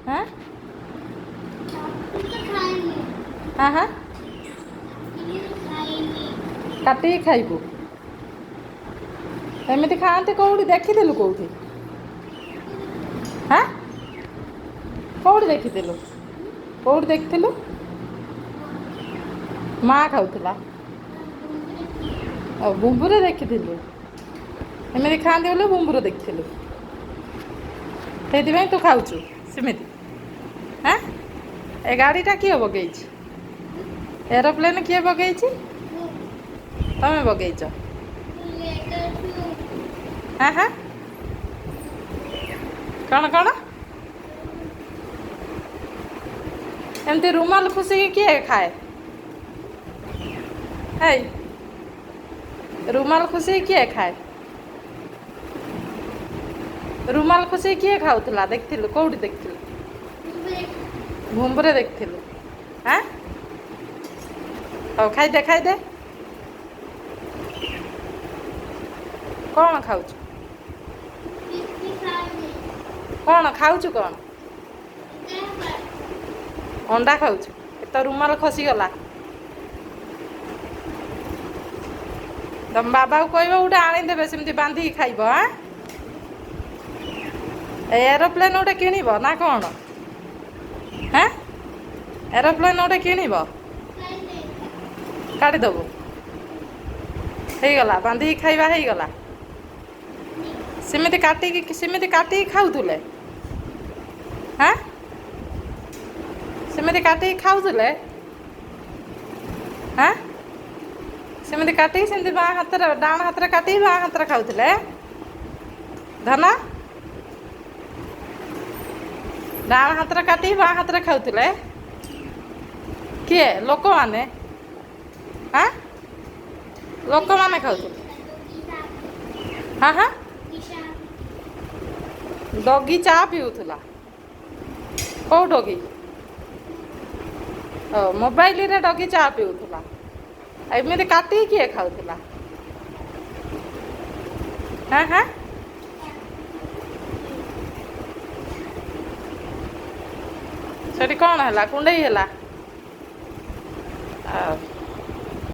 ହଁ ହଁ ହଁ, କାଟିକି ଖାଇବୁ। ଏମିତି ଖାଆନ୍ତି କୋଉଠି ଦେଖିଥିଲୁ? କୋଉଠି? ହାଁ, କୋଉଠି ଦେଖିଥିଲୁ? କୋଉଠି ଦେଖିଥିଲୁ? ମା ଖାଉଥିଲା ଆଉ ବୁମ୍ବୁରେ ଦେଖିଥିଲୁ। ଏମିତି ଖାଆନ୍ତି ବୋଲି ବୁମ୍ବୁରେ ଦେଖିଥିଲୁ, ସେଇଥିପାଇଁ ତୁ ଖାଉଛୁ ସେମିତି। ହାଁ, ଏ ଗାଡ଼ିଟା କିଏ ବଗେଇଛି? ଏରୋପ୍ଲେନ୍ କିଏ ବଗେଇଛି? ତମେ ବଗେଇଛ? ହଁ ହଁ, କ'ଣ କ'ଣ ଏମିତି ରୁମାଲ ଖୁସିକି କିଏ ଖାଏ? ହେଇ, ରୁମାଲ ଖୁସିକି କିଏ ଖାଏ? ରୁମାଲ ଖୁସିକି କିଏ ଖାଉଥିଲା ଦେଖିଥିଲୁ? କୋଉଠି ଦେଖିଥିଲୁ? ଭୁମ୍ବୁରେ ଦେଖିଥିଲୁ। ହାଁ, ହଉ, ଖାଇଦେ ଖାଇଦେ। କ'ଣ ଖାଉଛୁ? କ'ଣ ଖାଉଛୁ? କ'ଣ ଅଣ୍ଡା ଖାଉଛୁ? ତ ରୁମାଲ ଖସିଗଲା। ତମ ବାବାକୁ କହିବ ଗୋଟେ ଆଣିଦେବେ, ସେମିତି ବାନ୍ଧିକି ଖାଇବ। ଆଁ, ଏରୋପ୍ଲେନ୍ ଗୋଟେ କିଣିବ ନା କ'ଣ? ହାଁ, ଏରୋପ୍ଲେନ୍ ଗୋଟେ କିଣିବ? କାଟିଦେବୁ। ହେଇଗଲା, ବାନ୍ଧିକି ଖାଇବା ହେଇଗଲା। ସେମିତି କାଟିକି, ସେମିତି କାଟିକି ଖାଉଥିଲେ? ହାଁ, ସେମିତି କାଟିକି ଖାଉଥିଲେ? ହାଁ, ସେମିତି କାଟିକି, ସେମିତି ବାଁ ହାତରେ, ଡାହାଣ ହାତରେ କାଟିକି ବାଁ ହାତରେ ଖାଉଥିଲେ? ଧନ, ଡାହାଣ ହାତରେ କାଟିକି ବାଁ ହାତରେ ଖାଉଥିଲେ କିଏ? ଲୋକମାନେ? ହାଁ, ଲୋକମାନେ ଖାଉଥିଲେ? ହଁ ହଁ, ଡଗି ଚା ପିଉଥିଲା। କୋଉ ଡଗି? ଓ, ମୋବାଇଲରେ ଡଗି ଚା ପିଉଥିଲା। ଏମିତି କାଟିକି କିଏ ଖାଉଥିଲା? ହଁ ହଁ, ସେଠି କ'ଣ ହେଲା? କୁଣ୍ଡେଇ ହେଲା। ଆଉ